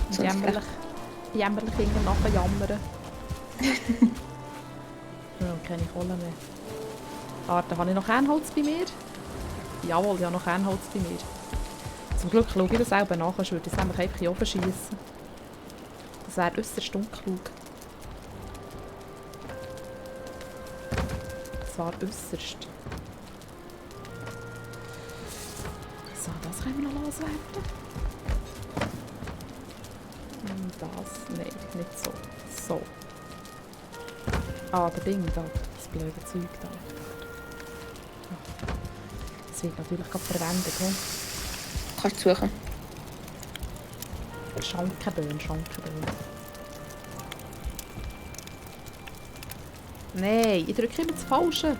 Und jämmerlich hinten nachher jammern. Ja, keine Kohle mehr. Warte, habe ich noch Kernholz bei mir? Jawohl, ich habe noch Kernholz bei mir. Zum Glück schaue ich das selber nach, sonst würde ich es nämlich einfach in den Ofen schiessen. Das wäre äußerst unklug. Das war äußerst. So, das können wir noch loswerden. Und das, nein, nicht so. So. Ah, der Ding da, das blöde Zeug da. Das wird natürlich gerade verwendet, he? Kannst du suchen. Schankenböen. Nein, ich drücke immer das Falsche.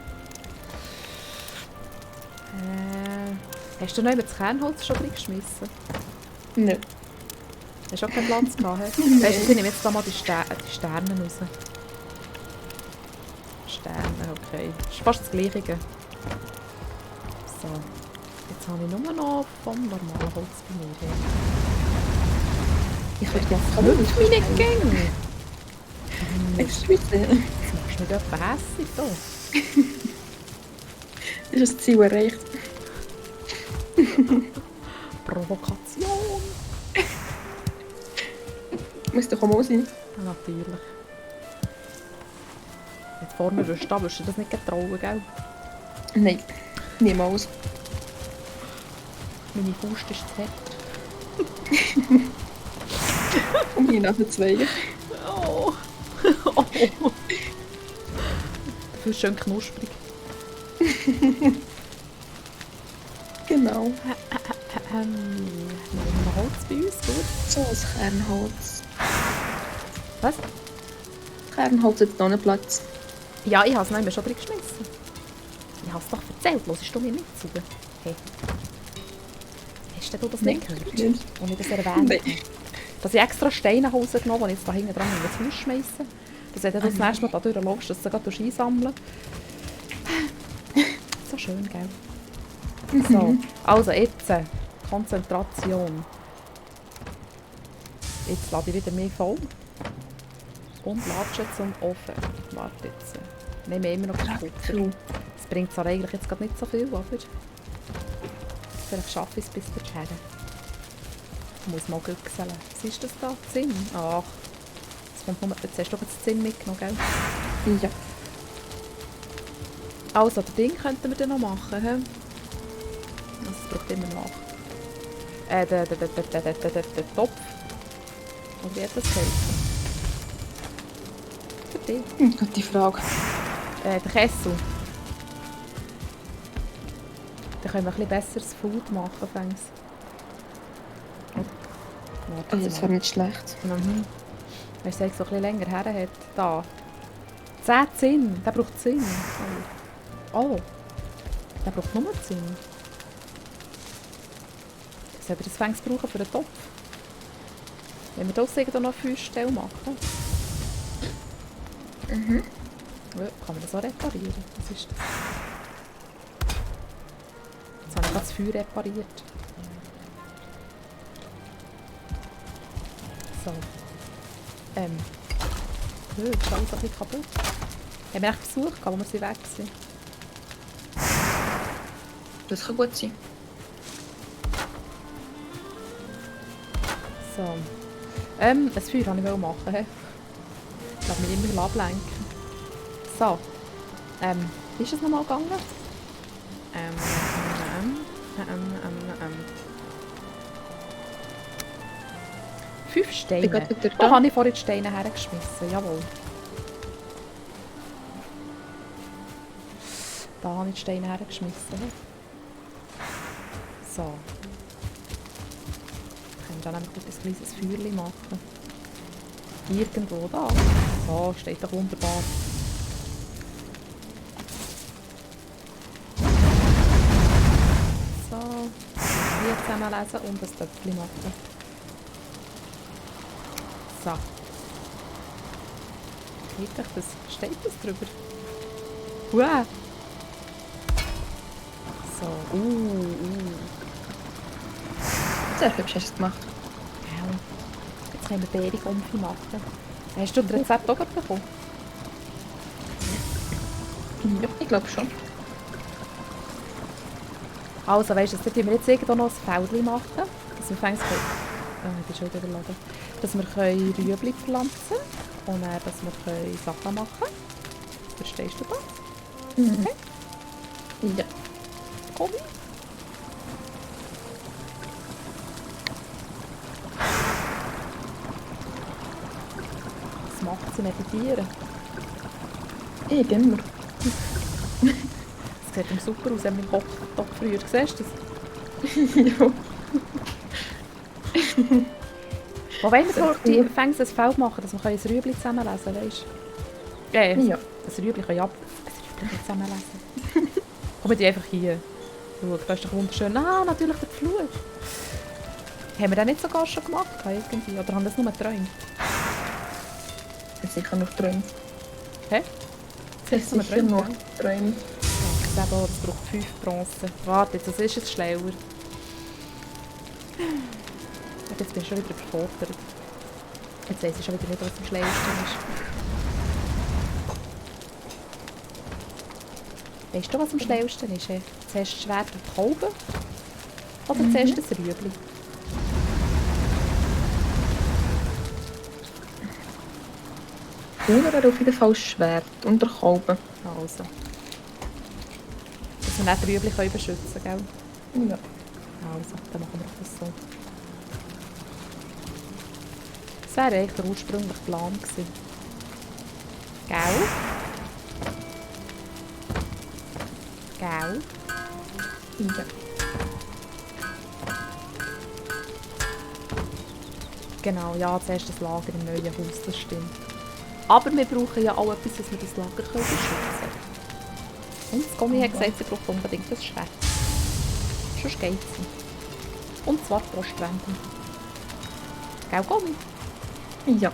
Hast du noch das Kernholz schon reingeschmissen? Nein. Hast du auch keinen Platz gehabt? Weißt du, ich nehme jetzt da mal die Sterne raus. Sterne, okay. Das ist fast das Gleiche. So. Jetzt habe ich nur noch vom normalen Holz bei mir. Ich würde gerne Knüpft mich nicht gegen. Excuse. Jetzt machst du mich etwa hässlich hier. Ist das Ziel erreicht? Provokation. Muss doch auch mal sein. Ja, natürlich. Jetzt vorne wirst du das nicht getrauen, gell? Nein, niemals. Meine Faust ist zu hart. Und meine Nase zwei. Oh. Dafür ist schön knusprig. Genau. Nehmen wir noch Holz bei uns, gut? So ein Kernholz. Was? Kernholz hat noch einen Platz. Ja, ich habe es noch schon drin geschmissen. Ich habe es doch erzählt, hörst du mir nicht zu? Hey. Hast du das nicht gehört? Nicht. Als ich das erwähnt habe? Nein. Dass ich extra Steine rausgenommen habe, die ich jetzt da hinten dran in das Haus schmeissen. Dass wenn du das nächste Mal da durchläufst, dass du gerade einsammeln. So schön, gell? So, also jetzt Konzentration. Jetzt lade ich wieder mehr voll. Und latsche zum Ofen. Warte jetzt. Nehmen wir immer noch kein Kupfer. Das bringt zwar eigentlich jetzt gerade nicht so viel, aber vielleicht schaffe ich es bis dorthin. Ich muss mal güchseln. Was ist das da? Zinn? Ach, jetzt hast du doch das Zinn mitgenommen, gell? Ja. Also, das Ding könnten wir dann noch machen, he? Das braucht immer noch. Der Topf. Und wie hat das geheißen? Für dich. Gute Frage. Der Kessel. Dann können wir ein bisschen besseres Food machen, fängs. Oh, das wäre nicht schlecht. Mhm. Weißt du, so ein bisschen länger her hat. Da. 10 Zinn. Der braucht Zinn. Oh. Der braucht nur Zinn. Sollen wir das fängs brauchen für den Topf? Wenn wir das irgendwo noch 5 Stellen machen. Mhm. Ja, kann man das auch reparieren? Was ist das? Jetzt habe ich gerade das Feuer repariert. So. Das ist alles ein bisschen kaputt. Haben wir echt Besuch gehabt, wo wir weg sind? Das kann gut sein. So. Ein Feuer wollte ich machen. He? Ich darf mich immer ablenken. So. Wie ist es nochmal gegangen? 5 Steine. Da habe ich vorhin die Steine hergeschmissen. Jawohl. Da habe ich die Steine hergeschmissen. So. Können wir dann einfach ein kleines Feuerchen machen. Irgendwo da. So, steht doch wunderbar. So. Hier zusammenlesen und ein Töpfchen machen. So. Steht das drüber? Wow. So. Sehr hübsch hast du es gemacht. Ja. Jetzt Jetzt können wir Beerengumpfi machen. Hast du das Rezept auch bekommen? Ja, ich glaube schon. Also weißt du, jetzt wir jetzt irgendwo noch ein Feldchen machen, dass wir fängst ich bin schon wieder überladen. Dass wir Rüebli pflanzen und dann, dass wir Sachen machen können. Verstehst du das? Mhm. Okay. Ja. Komm. Was macht sie? Meditieren? Ich immer. Das sieht ihm super aus, wenn wir Kochtopf früher. Siehst du das? Ja. Wo wollen wir Sehr so cool. ein Feld machen, dass wir ein Rüebli zusammenlesen können, weißt du? Ja. Ein Rüebli können ein Rüebli zusammenlesen. Kommen die einfach hier. Schau, das ist doch wunderschön. Ah, natürlich der Flug. Haben wir den nicht sogar schon gemacht? Irgendwie? Oder haben wir das nur geträumt? Hat sicher noch geträumt. Hä? Es ist sicher noch geträumt. Das braucht 5 Bronzen. Warte, jetzt, das ist jetzt schlauer. Jetzt bin ich schon wieder überfordert. Jetzt weiss ich schon wieder nicht, was am schlauesten ist. Weißt du, was am schlauesten ist? Zuerst das Schwert und die Kolben? Oder zuerst das Rüebli? Oder wäre auf jeden Fall das Schwert und der Kolben. Also. Dass wir nicht die Rüebli können beschützen können, gell? Ja. Also, dann machen wir das so. Das wäre eigentlich der ursprüngliche Plan gewesen. Gell? Gell? Ja. Genau, ja, zuerst das Lager im neuen Haus, das stimmt. Aber wir brauchen ja auch etwas, dass wir das Lager beschützen können. Und das Gommi hat gesagt, sie braucht unbedingt das Schwert. Sonst geht es nicht. Und zwar die Postwände. Gell, Gommi? Ja.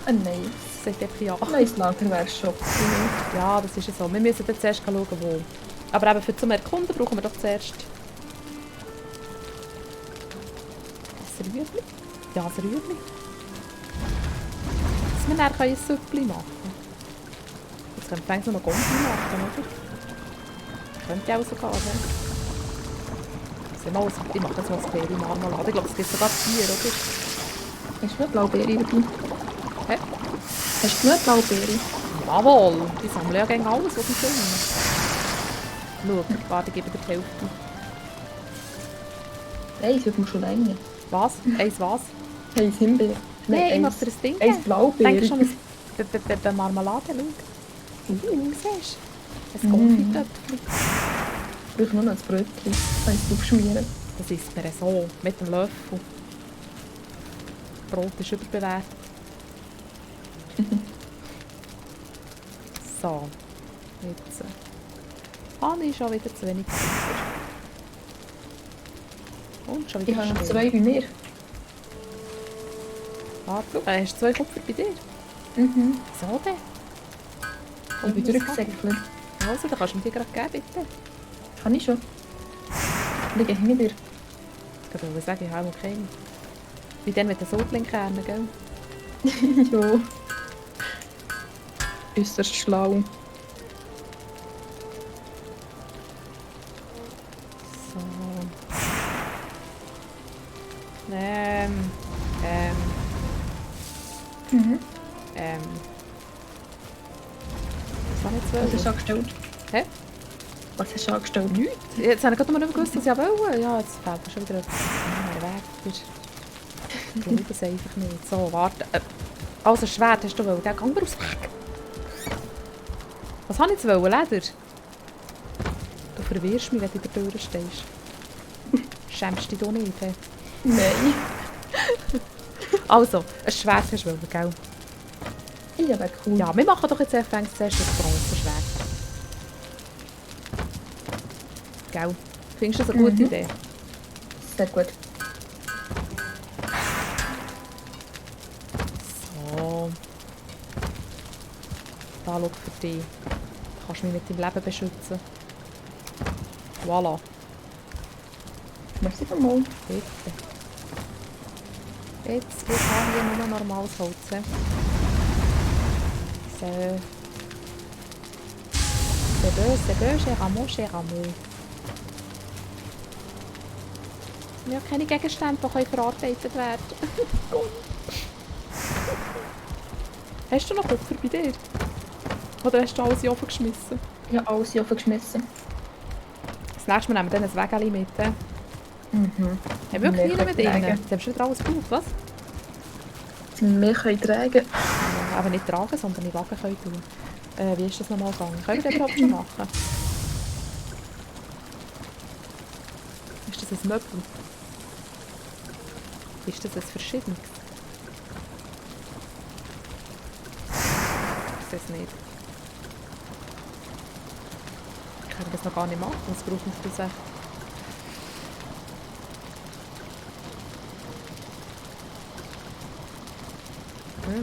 Nein. Sagt einfach ja. Neues Lager wäre schon. Ja, das ist ja so. Wir müssen dann zuerst schauen, wo. Aber eben für zum Erkunden brauchen wir doch zuerst das Rüebli. Ja, das Rüebli. Dass wir dann ein Süppli machen können. Jetzt können wir eigentlich noch Gombi machen, oder? Könnte auch sogar, ne? Ich mache jetzt mal das Beere-Marmelade. Ich glaube, es gibt sogar 4, oder? Hast du eine Blaubeere dabei? Hä? Hast du eine Blaubeere? Jawohl! Die sammeln ja gegen alles, was sie finden. Schau, warte, ich gebe dir die Hälfte. Nein, es wird mir schon länger. Was? Eins was? Eins Himbeer. Nein, ich muss dir ein Ding Eins geben. Blaubeere. Denk schon an Marmelade, schau. Siehst du? Ein Mm. Konfitöpfchen. Ich brauche nur noch ein Brötchen. Kann ich es aufschmieren? Das isst man so, mit dem Löffel. Brot ist überbewertet. So, jetzt habe ich schon wieder zu wenig Kupfer. Und schon wieder Ich habe noch still. 2 bei mir. Warte, hast du 2 Kupfer bei dir? Mhm. So denn? Ich bin das durchgesäckelt. Also, dann kannst du mir die gerade geben, bitte. Kann ich schon. Liege hinter dir. Ich wollte sagen, ich habe noch keine. Wie dann mit den Sodlingkernen, gell? Ja. Äußerst schlau. So. Ähm. Mhm. Was habe ich jetzt Was hast wollen? du angestellt? Hä? Was hast du angestellt? Nichts. Jetzt habe ich gerade noch nicht gewusst, was ich wollte. Ja, jetzt fällt mir schon wieder ein Weg. Ich glaube es einfach nicht. So, warte. Also, Schwert hast du wollen, gell? Geh mir aus Weg. Was habe ich jetzt wollen? Leder? Du verwirrst mich, wenn du in der Tür stehst. Schämst dich doch nicht, hä? Nein. Also, ein Schwert hast du wollen, gell? Ja, wäre cool. Ja, wir machen doch jetzt zuerst ein Bronzeschwert. Gell? Findest du das eine gute Idee? Sehr gut. So. Da, schau für dich. Du kannst mich mit deinem Leben beschützen. Voilà. Merci vielmals. Bitte. Jetzt gibt es hier nur noch normales Holz. So. C'est beau, cher amour. Wir haben keine Gegenstände, die verarbeitet werden können. Hast du noch Kupfer bei dir? Oder hast du alles in den Ofen geschmissen? Ich habe alles in den Ofen geschmissen. Das nächste Mal nehmen wir dann ein Wägeli mit. Mhm. Haben wir wirklich Wir nie mit können ihnen? tragen. Sie haben schon wieder alles gebraucht, was? Wir können tragen. Ja, aber nicht tragen, sondern in den Wagen können tun. Wie ist das nochmal gegangen? Können wir das überhaupt schon machen? Ist das ein Möbel? Ist das ein verschiedenes? Ich sehe es nicht. Ich kann das noch gar nicht machen, was braucht man das echt?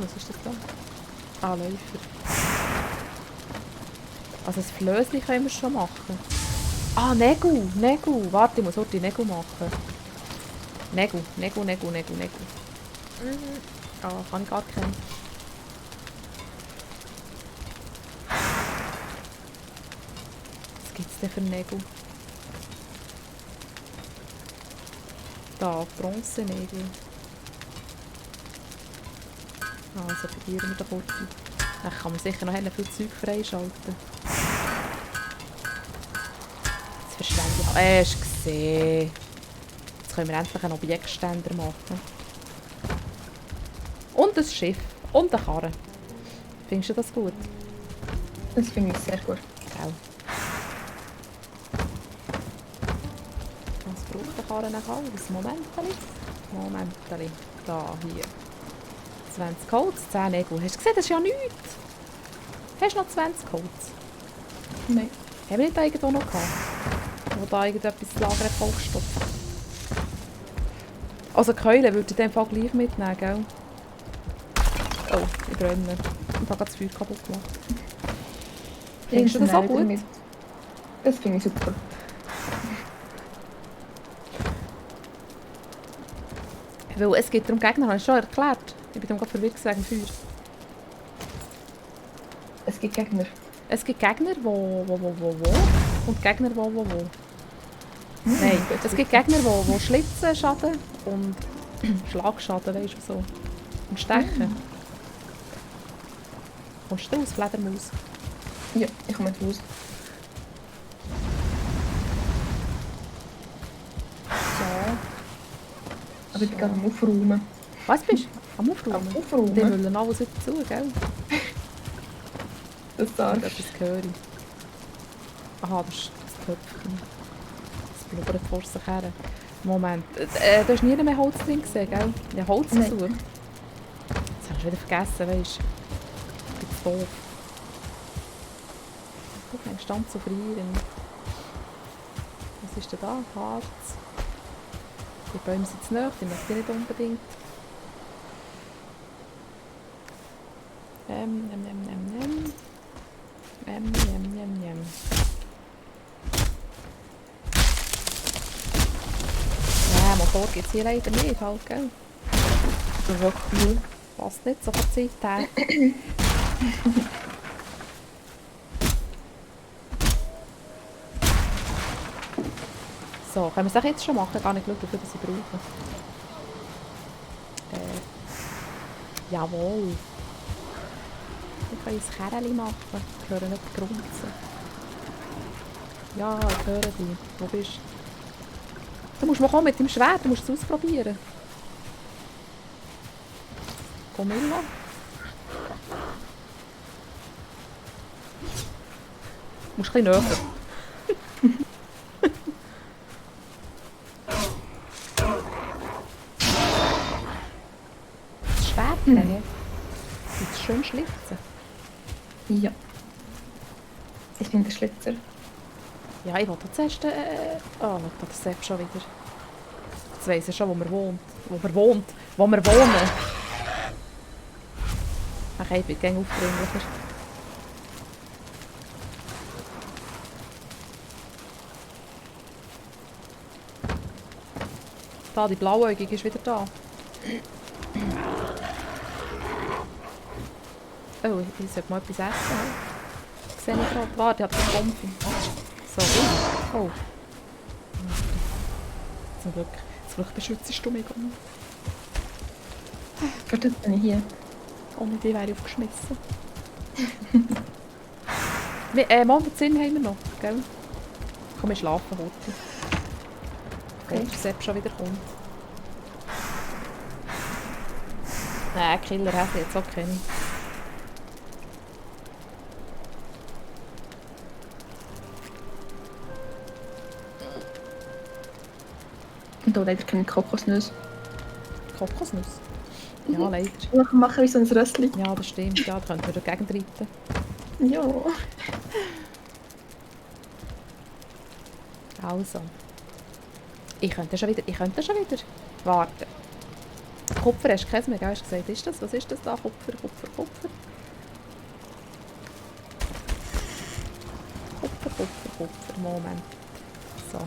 Was ist das da? Ah, Läufer. Also das Flößchen können wir schon machen. Ah, Nägel. Warte, ich muss heute die Nägel machen. Nägel. Ah, kann ich gar keinen. Was gibt es denn für Nägel? Da, Bronzenägel. Also probieren wir den kurz. Dann kann man sicher noch viel Zeug freischalten. Jetzt verschwende ich. Hast du gesehen? Jetzt können wir endlich einen Objektständer machen. Und ein Schiff. Und eine Karre. Findest du das gut? Das finde ich sehr gut. Gell? Was braucht die Karre noch alles? Momentchen. Da, hier. 20 Holz, 10 Nägel. Hast du gesehen, das ist ja nichts. Hast du noch 20 Holz? Nein. Haben wir nicht da irgendwo noch gehabt? Wo da irgendetwas das Lager hat vollgestopft? Also Keulen würde ich in dem Fall gleich mitnehmen, gell? Oh, ich brenne. Ich habe gerade das Feuer kaputt gemacht. Findest du das auch gut? Das finde ich super. Weil es gibt darum Gegner, habe ich schon erklärt. Ich bin dann gerade verwirrt wegen dem Feuer. Es gibt Gegner. Es gibt Gegner, wo. Und Gegner, wo. Nein, es gibt Gegner, die Schlitzen schaden und Schlagschaden, weißt du, so. Und Stechen. Kommst du aus, Fledermaus? Ja, ich komme nicht raus. So. Aber ich bin gerade am Aufräumen. Was bist du? Am Aufräumen? Am Die Aufräumen? wollen alles wieder zu, gell? Das darfst Etwas höre ich. Aha, das ist das Töpfchen. Das blubbert vor sich her. Moment, du hast nie mehr Holz drin gesehen, gell? Ja, Holz Nein. gesucht. Das hast du wieder vergessen, weißt du. Ich bin zu doof. Guck, ein Stand zu frieren. Was ist denn da? Harz. Die Bäume sind zu nahe, die möchte ich nicht unbedingt. Ja, Motor gibt es hier leider nicht, halt, gell? Das ist wirklich cool. Passt nicht so von Zeit her. So, können wir es auch jetzt schon machen? Gar nicht geschaut, wie viel sie brauchen. Jawohl. Wir können ein Kerli machen. Ich höre nicht grunzen. Ja, ich höre dich. Wo bist du? Du musst mal kommen mit dem Schwert, du musst es ausprobieren. Camilla? Du musst ein bisschen näher. Das Schwert nehmen. Jetzt schön schlitzen. Ja. Ich bin der Schlitzer. Ja, ich wollte zuerst... Oh, das Sepp schon wieder. Jetzt weiss er schon, wo wir wohnt. Wo wir wohnen. Ach, ich bin gängig aufdringlicher. Da, die Blauäugige ist wieder da. Oh, ich sollte mal etwas essen. Sehe ich gerade. Warte, ich habe den Konfi. So, oh. Zum Glück beschützt du mich gar nicht. Warte, bin ich hier. Ohne die wäre ich aufgeschmissen. Mal den Sinn haben wir noch, gell? Komm, wir schlafen heute. Okay. Der Sepp schon wieder kommt. Nein, Killer hat jetzt auch keine. Und da leider keine Kokosnüsse. Kokosnuss? Ja, leider. Wir machen wie so ein Röstchen. Ja, das stimmt. Ja, da könnten wir dagegen reiten. Ja. Also. Ich könnte schon wieder. Warten. Kupfer hast du keins mehr, gell? Hast du gesagt, ist das? Was ist das da? Kupfer. Kupfer. Moment. So.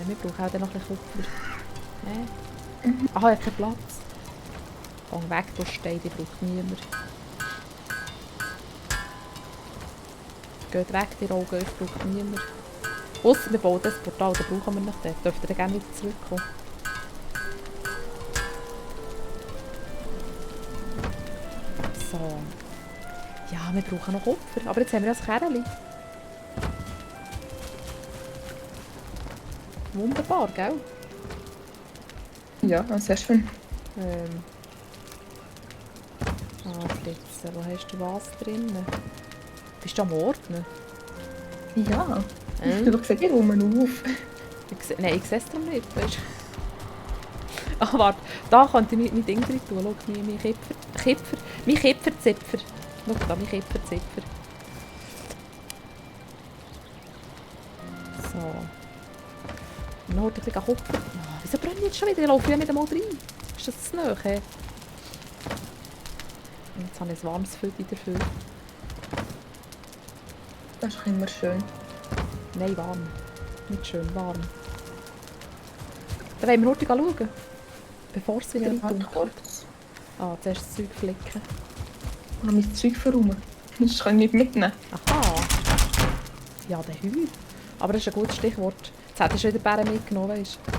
Wir brauchen auch dann noch ein bisschen Kupfer. Aha, ich habe keinen Platz. Geh weg, du Stein, die braucht niemand. Geht weg, die Augen, ich braucht niemand. Ausser wir bauen das Portal, da brauchen wir nicht dort. Dürft ihr dann gerne wieder zurückkommen. So. Ja, wir brauchen noch Kupfer. Aber jetzt haben wir das Kerli. Wunderbar, gell? Ja, sehr schön. Warte jetzt, wo hast du was drin? Bist du am Ordnen? Ja. Du hast gesagt, ich rum auf. Nein, ich sehe es darum nicht. Weißt? Ah, warte, da könnte ich mein Ding drin tun. Schau, mein Kipferzipfer. Schau da, mein Kipferzipfer. So. Dann holt ich ein bisschen Kupfer. Oh, wieso brenne ich jetzt schon wieder? Ich laufe ja nicht einmal rein. Ist das zu nahe? Hey? Jetzt habe ich ein warmes Feuer dafür. Das ist immer schön. Nein, warm. Nicht schön, warm. Dann wollen wir heute schauen. Bevor es wieder Warte kurz. Ah, zuerst das Zeug flicken. Und noch mein Zeug verräumen. Das kann ich nicht mitnehmen. Aha. Ja, der Heu. Aber das ist ein gutes Stichwort. Jetzt hättest du wieder Bären mitgenommen, weißt du.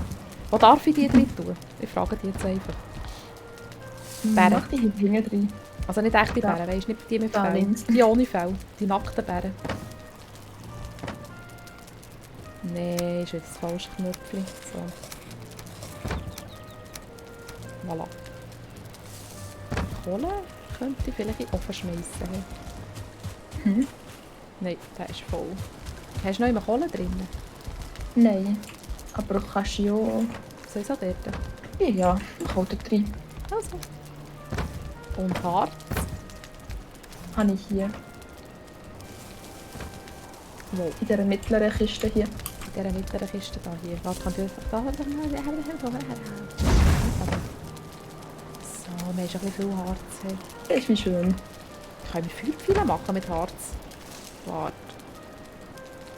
Wo darf ich die drin tun? Ich frage dich jetzt einfach. Bären. Mach die hinten drin. Also nicht echte Da. Bären, weißt du, nicht die mit Da Fell. links. Die ohne Fell. Die nackten Bären. Nein, ist jetzt das falsche Knöpfchen. So. Voilà. Kohle könnte ich vielleicht in den Ofen schmeißen. Nein, der ist voll. Hast du noch immer Kohle drin? Nein. Aber du kannst ja... Soll ich so dort? Ja, ich hau da drin. Also. Und Harz. Habe ich hier. Wo? In dieser mittleren Kiste hier. In dieser mittleren Kiste da hier. Warte, kann ich einfach da... So, wir haben schon ein bisschen viel Harz. Hey. Das ist wie schön. Können wir Feuerpfeile machen mit Harz? Warte.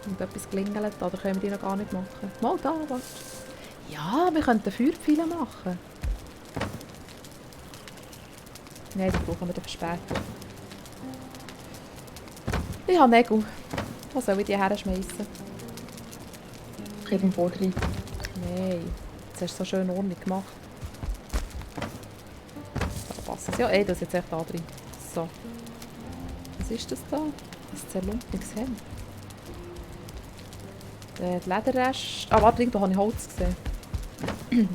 Und etwas gelingelt, oder können wir die noch gar nicht machen? Mal da, warte. Ja, wir könnten Feuerpfeile machen. Nein, die brauchen wir dann für später. Ich habe Nägel. Wo soll ich die her schmeißen? Irgendwo drin. Nein, jetzt hast du so schön ordentlich gemacht. Da passt es. Ja, das ist jetzt echt da drin. So. Was ist das da? Ein zerlumpiges Hemd. Die Lederreste... Ah, warte, da habe ich Holz gesehen. Die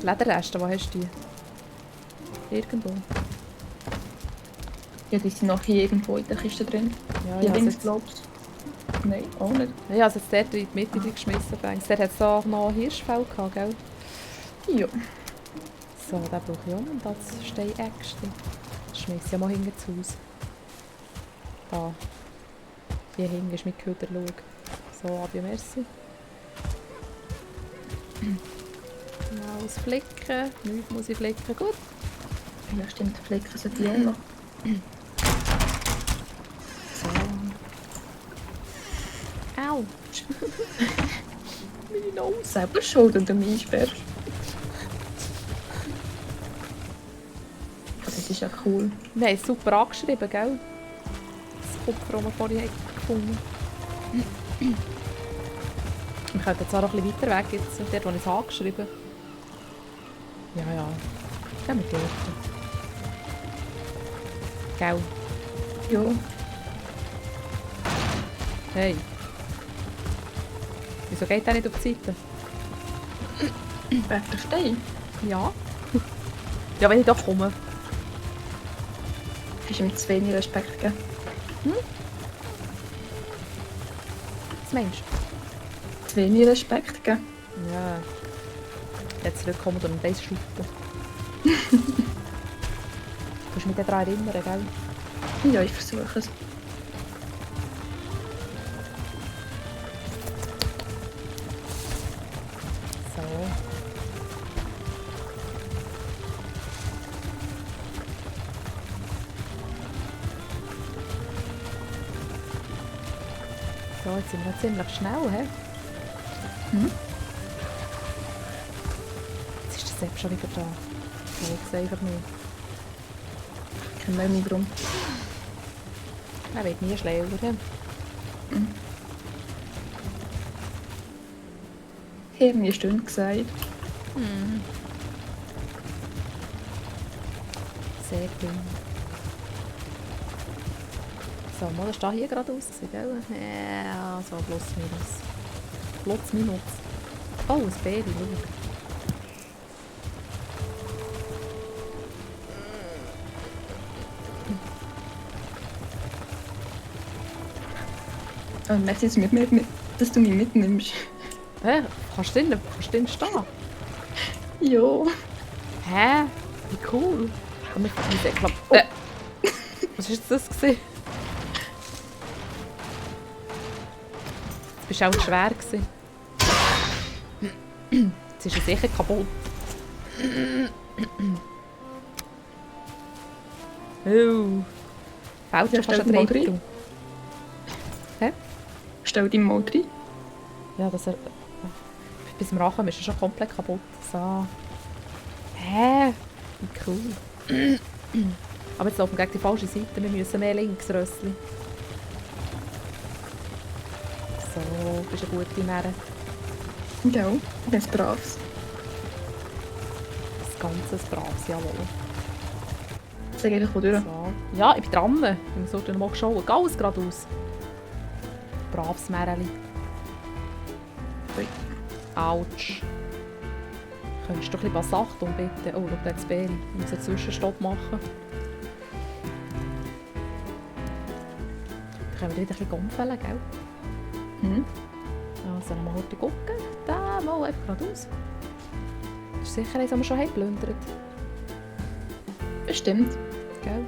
Lederreste, wo hast du die? Irgendwo. Ja, die sind noch hier irgendwo in der Kiste drin. Ja, Hier ja, links, jetzt, glaubst du? Nein, auch nicht. ja, also jetzt dort in die Mitte geschmissen. Dort hat es auch noch Hirschfell gehabt, gell? Ja. So, den brauche ich auch noch. Und das Steinäxte. Das schmeiße ich ja mal hinten zu Hause. Da. Hier hinten ist mein Köder, schau. So, adieu, merci. Ja, aus Flicken. Nichts muss ich flicken. Gut. Ja, stimmt, Flecken sind die auch noch. So. Au. Meine Nase. Selber schuld und du mich einsperrst. ist ja cool. Wir haben es super angeschrieben, gell? Das Kupfer, das wir vorhin gefunden haben. Wir könnten jetzt auch noch ein bisschen weiter weg, jetzt, dort wo ich es angeschrieben habe. Ja, ja. Gehen wir dort. Gell? Ja. Hey. Wieso geht der nicht auf die Seite? Wegen der Stein. Ja. Ja, wenn ich doch komme. Hast du ihm zu wenig Respekt gegeben? Was meinst Zu wenig Respekt gegeben? du? Ja. Jetzt zurückkommen und einen Base schlucken. Du musst mich daran erinnern, gell? Ja, ich versuche es. So. So, jetzt sind wir ziemlich schnell, hä? Mhm. Jetzt ist der Sepp schon wieder da. Ich weiß einfach nicht. Ich kenne nicht warum. Er wird nie schlauer. Hä? Hier mir Stunde gesagt. Sehr gut. So, mal, das steht hier gerade aus, gell? Ja, so plus minus. Plus minus. Oh, ein Baby, schau. Und merci, dass du mich mitnimmst. Hä? Kannst du denn stehen? Ja. Hä? Wie cool. Und ich glaube... Was war jetzt das? Gewesen? Das war auch schwer. Gewesen. Jetzt ist er sicher kaputt. Oh. Fällt Ja, schon fast stell ein dich mal Drittel. Hä? Stell dich mal rein. Ja, dass er... Bis zum Rachen ist er schon komplett kaputt. So. Hä? Wie cool. Aber jetzt laufen wir gegen die falsche Seite. Wir müssen mehr links rösseln. So, bist eine gute Mère. Ja, das ist braves. Das ganze Braves, jawohl. Sag einfach von durch. So. Ja, ich bin dran. Ich sollte noch mal schauen. Geh alles geradeaus. Braves Märeli. Ui. Autsch. Könntest du ein bisschen Passachtung bitte? Oh, schau, da hat das Bären. Ich muss einen Zwischenstopp machen. Da können wir wieder ein bisschen gumpfeln, gell? Mhm. Also nochmal heute gucken. Da mal einfach geradeaus. Das ist sicher eins, das wir schon geplündert haben. Bestimmt. Gell?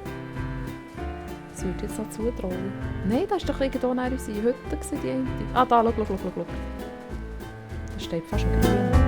Das würde jetzt noch zutrauen. Nein, das war doch irgendwo nach unsere Hütte, die eine. Ah, da, schau. Das steht fast im Grün.